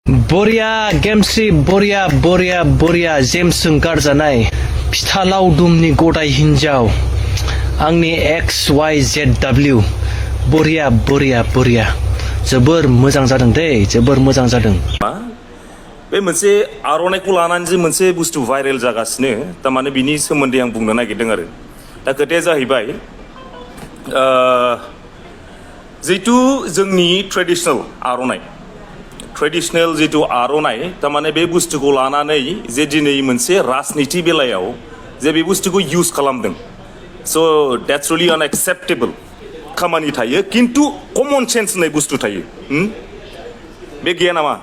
बरिया गेमस्रि बरिया जेमसजों गारजानाय फिथा लावदुमनि गदाय हिनजाव आंनि XYZW बरिया जोबोर मोजां जादों दे जोबोर मोजां जादों। बे मोनसे आर'नाइखौ लानानै जे मोनसे बुस्थु भाइरेल जागासिनो तारमाने बिनि सोमोन्दै आं बुंनो नागिरदों आरो दा खोथाया जाहैबाय जितु जोंनि ट्रेडिशनेल जितु आर'नाइ तारमाने बे बुस्थुखौ लानानै जे दिनै मोनसे राजनिति बेलायाव जे बे बुस्थुखौ इउज खालामदों स' द्याट्स रियेलि आनएक्सेप्टेबल खामानि थायो किन्तु कमन सेन्स होननाय बुस्थु थायो बे गैया नामा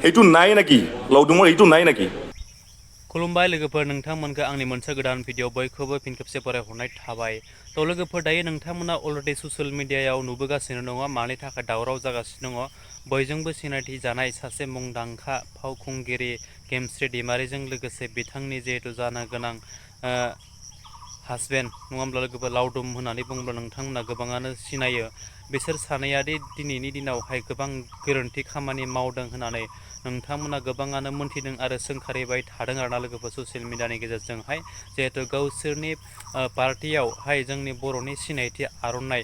এইটো নাই নাকি লাউদুমৰ এইটো নাই নাকি खुलुमबाय लोगोफोर नोंथांमोनखौ आंनि मोनसे गोदान भिडिअ बयखौबो फिन खेबसे फरायहरनाय थाबाय थ' लोगोफोर दायो नोंथांमोना अलरेडि ससियेल मिडियायाव नुबोगासिनो दङ मानि थाखाय दावराव जागासिनो दङ बयजोंबो सिनायथि जानाय सासे मुंदांखा फावखुंग्रि गेमस्रि दैमारिजों लोगोसे बिथांनि जिहेतु जानो गोनां हासबेन्ड नङा होमब्ला लोगोफोर लावदुम होननानै बुङोब्ला नोंथांमोना गोबाङानो सिनायो बिसोर सानैयादि दिनैनि दिनावहाय गोबां गोरोन्थि खामानि मावदों होननानै नोंथांमोना गोबाङानो मोनथिदों आरो सोंखारिबाय थादों आरोना लोगोफोर ससियेल मिडियानि गेजेरजोंहाय जिहेतु गावसोरनि पार्टियावहाय जोंनि बर'नि सिनायथि आर'नाइ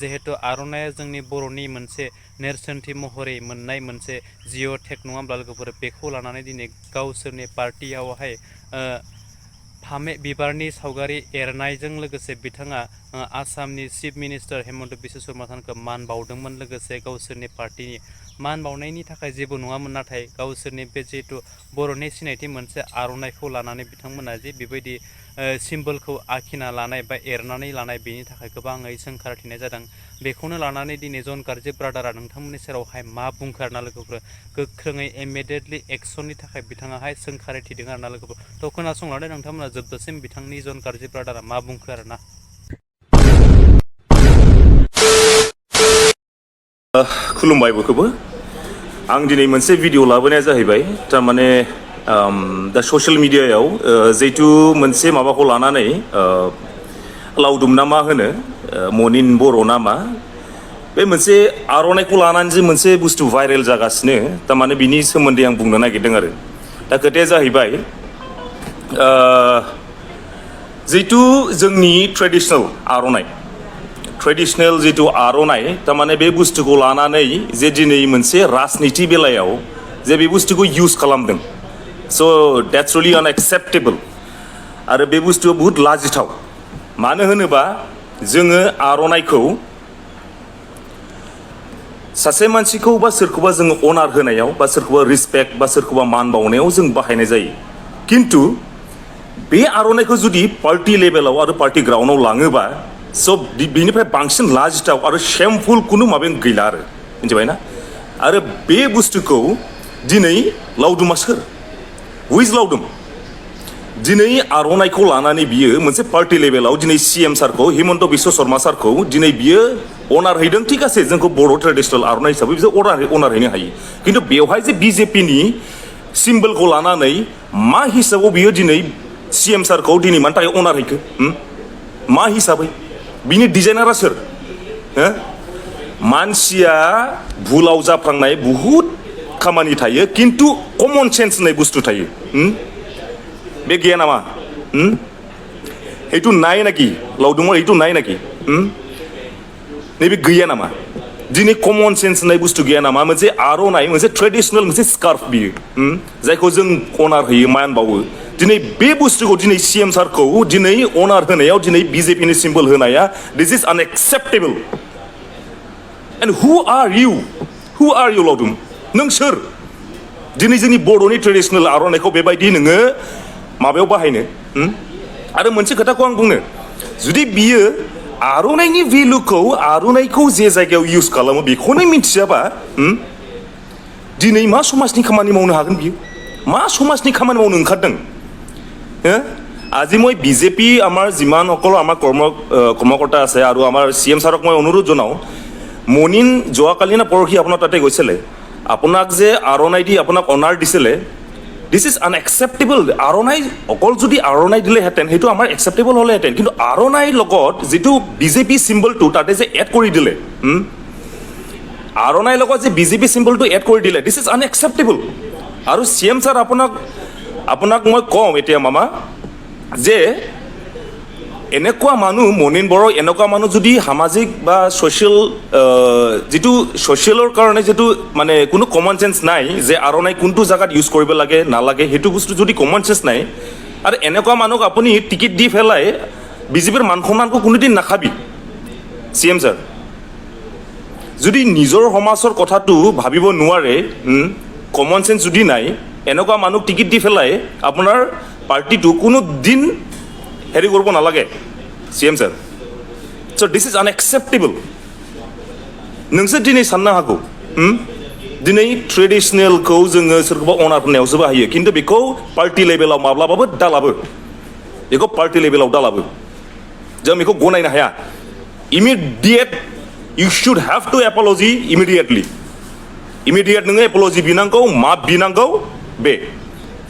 जिहेतु आर'नाइया जोंनि बर'नि मोनसे नेरसोनथि महरै मोननाय मोनसे जिअ'टेक नङा होमब्ला लोगोफोर बेखौ लानानै दिनै गावसोरनि पार्टियावहाय फामे बिबारनि सावगारि एरनायजों लोगोसे बिथाङा आसामनि चिफ मिनिस्टार हेमन्त बिश्व शर्मा सानखौ मान बावदोंमोन लोगोसे गावसोरनि पार्टिनि मान बावनायनि थाखाय जेबो नङामोन नाथाय गावसोरनि बे जिहेतु बर'नि सिनायथि मोनसे आर'नाइखौ लानानै बिथांमोना जे बेबायदि सिम्बलखौ आखिना लानाय बा एरनानै लानाय बेनि थाखाय गोबाङै सोंखारथिनाय जादों बेखौनो लानानै दिनै जन कार्जि ब्रादारा नोंथांमोननि सेरावहाय मा बुंखो आरोना लोगोफोर गोख्रोङै इमिडियेटलि एक्सननि थाखाय बिथाङाहाय सोंखारिथिदों आरोना लोगोफोर थ' खोनासंलांदो नोंथांमोना जोबजासिम बिथांनि जन कार्जि ब्रादारा मा बुंखो आरोना खुलुमबाय बयखौबो आं दिनै मोनसे भिडिअ लाबोनाया जाहैबाय तारमाने दा ससियेल मिडियायाव जिहेतु मोनसे माबाखौ लानानै लावदुम ना मा होनो मनिन बर' ना मा बे मोनसे आर'नाइखौ लानानै जे मोनसे बुस्थु भाइरेल जागासिनो तारमाने बिनि सोमोन्दै आं बुंनो नागिरदों आरो दा खोथाया जाहैबाय जितु जोंनि ट्रेडिशनेल जितु आर'नाइ तारमाने बे बुस्थुखौ लानानै जे दिनै मोनसे राजनिति बेलायाव जे बे बुस्थुखौ इउज खालामदों स' द्याट्स रियेलि आनएक्सेप्टेबल आरो बे बुस्थुआ बुहुत लाजिथाव मानो होनोबा जोङो आर'नाइखौ सासे मानसिखौ बा सोरखौबा जोङो अनार होनायाव बा सोरखौबा रिसपेक्ट बा सोरखौबा मान बावनायाव जों बाहायनाय जायो किन्तु बे आर'नाइखौ जुदि पार्टि लेभेलाव आरो पार्टि ग्राउन्डआव लाङोबा स' बेनिफ्राय बांसिन लाजिथाव आरो शेमफुल खुनु माबायानो गैला आरो मिथिबायना आरो बे बुस्थुखौ दिनै लावदुमा सोर हुइज लावदुम दिनै आर'नाइखौ लानानै बियो मोनसे पार्टि लेभेलाव दिनै CM सारखौ हेमन्त बिश्व शर्मा सारखौ दिनै बियो अनार हैदों ठीक आसे जोंखौ बर' ट्रेडिशनेल आर'नाइ हिसाबै बिसोर अनार हैनो हायो किन्तु बेवहाय जे BJPनि सिम्बलखौ लानानै मा हिसाबाव बियो दिनै CM सारखौ दिनै मानि थाखाय अनार हैखो मा हिसाबै बिनि डिजाइनारा सोर मानसिया भुलाव जाफ्लांनाय बुहुत खामानि थायो किन्तु कमन सेन्स होननाय बुस्थु थायो बे गैया नामा এইটো নাই নাকি লাউদুমৰ এইটো নাই নাকি नैबे गैया नामा दिनै कमन सेन्स होननाय बुस्थु गैया नामा मोनसे आर'नाइ मोनसे ट्रेडिशनेल मोनसे स्कार्फ बियो जायखौ जों अनार होयो मान बावो दिनै बे बुस्थुखौ दिनै CM सारखौ दिनै अनार होनायाव दिनै BJPनि सिम्बल होनाया दिस इज आनएक्सेप्टेबल एन्ड हु आर इउ लावदुम नों सोर दिनै जोंनि बर'नि ट्रेडिशनेल आर'नाइखौ बेबायदि नोङो माबायाव बाहायनो आरो मोनसे खोथाखौ आं बुंनो जुदि बियो आर'नाइनि भेलुखौ आर'नाइखौ जे जायगायाव इउज खालामो बेखौनो मिथियाबा दिनै मा समाजनि खामानि मावनो हागोन बियो मा समाजनि खामानि मावनो ओंखारदों আজি মই BJP আমাৰ যিমান সকলো আমাৰ কৰ্মকৰ্তা আছে আৰু আমাৰ CM ছাৰক মই অনুৰোধ জনাওঁ মনিন যোৱাকালি না পৰহি আপোনাৰ তাতে গৈছিলে আপোনাক যে আৰ'নাই দি আপোনাক অনাৰ দিছিলে দিছ ইজ আনএক্সেপ্টেবল আৰ'নাই অকল যদি আৰ'নাই দিলেহেঁতেন সেইটো আমাৰ একচেপ্টেবল হ'লেহেঁতেন কিন্তু আৰ'নাইৰ লগত যিটো BJP চিম্বলটো তাতে যে এড কৰি দিলে আৰণাই লগত যে বিজেপি চিম্বলটো এড কৰি দিলে দিছ ইজ আনএক্সেপ্টেবল আৰু CM ছাৰ আপোনাক মই কওঁ এতিয়া মামা যে এনেকুৱা মানুহ মনিন বড়ো এনেকুৱা মানুহ যদি সামাজিক বা ছ'চিয়েল যিটো ছ'চিয়েলৰ কাৰণে যিটো মানে কোনো কমন চেঞ্চ নাই যে আৰণাই কোনটো জেগাত ইউজ কৰিব লাগে নালাগে সেইটো বস্তু যদি কমন চেঞ্চ নাই আৰু এনেকুৱা মানুহক আপুনি টিকেট দি পেলাই বিজেপিৰ মান সন্মানকো কোনোদিন নাখাবি CM ছাৰ যদি নিজৰ সমাজৰ কথাটো ভাবিব নোৱাৰে কমন চেঞ্চ যদি নাই এনেকুৱা মানুহক টিকেট দি পেলাই আপোনাৰ পাৰ্টিটো কোনো দিন হেৰি কৰিব নালাগে CM ছাৰ চ' দিছ ইজ আনএক্সেপ্টেবল नोंसोर दिनै साननो हागौ दिनै ट्रेडिसनेलखौ जोङो सोरखौबा अनार होनायावसो बाहायो खिन्थु बेखौ पार्टि लेभेलाव माब्लाबाबो दालाबो बेखौ पार्टि लेभेलाव दालाबो जों बेखौ गनायनो हाया immediate you should have to apology immediately immediate नोङो apology बिनांगौ मा बिनांगौ बे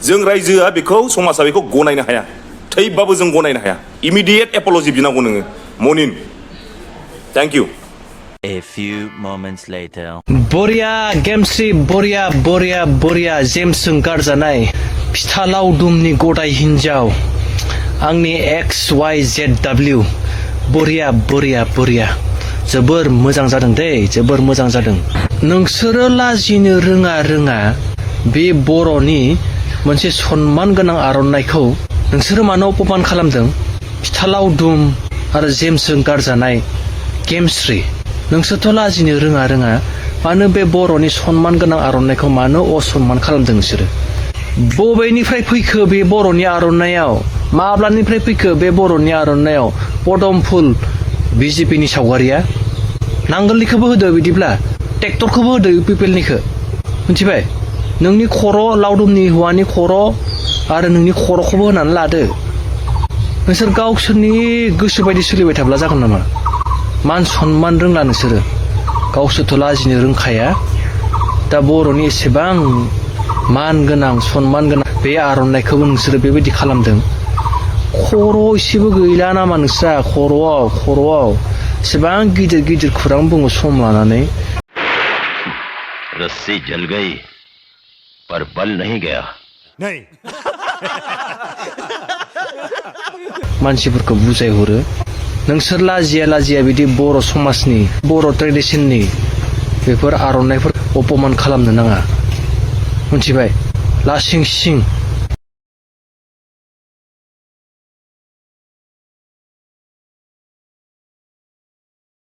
जों रायजोआ बेखौ समाजा बेखौ गनायनो हाया थैबाबो जों गनायनो हाया immediate apology बिनांगौ नोङो मनिन thank you A few moments later. बरिया गेमस्रि बरिया बरिया बरिया जेम्सजों गारजानाय फिथा लावदुमनि गदाय हिन्जाव आंनि XYZW बरिया बरिया बरिया जोबोर मोजां जादों दे जोबोर मोजां जादों नोंसोरो लाजिनो रोङा बे बर'नि मोनसे सन्मान गोनां आर'नाइखौ नोंसोरो मानो अपमान खालामदों फिथा लावदुम आरो जेम्सजों गारजानाय गेमस्रि नोंसोरथ' लाजिनो रोङा मानो बे बर'नि सन्मान गोनां आर'नाइखौ मानो असन्मान खालामदों नोंसोरो बबेनिफ्राय फैखो बे बर'नि आर'नाइयाव माब्लानिफ्राय फैखो बे बर'नि आर'नाइयाव पदम फुल बिजेपिनि सावगारिया नांगोलनिखौबो होदो बिदिब्ला ट्रेक्टरखौबो होदो इउपिपिएलनिखौ मिथिबाय नोंनि खर' लावदुमनि हौवानि खर' आरो नोंनि खर'खौबो होनानै लादो नोंसोर गावसोरनि गोसो बायदि सोलिबाय थाब्ला जागोन नामा मान सन्मान रोंला नोंसोरो गावसोरथ' लाजिनो रोंखाया दा बर'नि एसेबां मान गोनां सन्मान गोनां बे आर'नाइखौबो नोंसोरो बेबायदि खालामदों खर' एसेबो गैला नामा नोंस्रा खर'आव एसेबां गिदिर खुरां बुङो सम लानानै रस्सी जल गई पर बल नहीं गया मानसिफोरखौ बुजायहरो नोंसोर लाजिया बिदि बर' समाजनि बर' ट्रेडिसननि बेफोर आर'नाइफोर अपमान खालामनो नाङा मिथिबाय लासिं सिं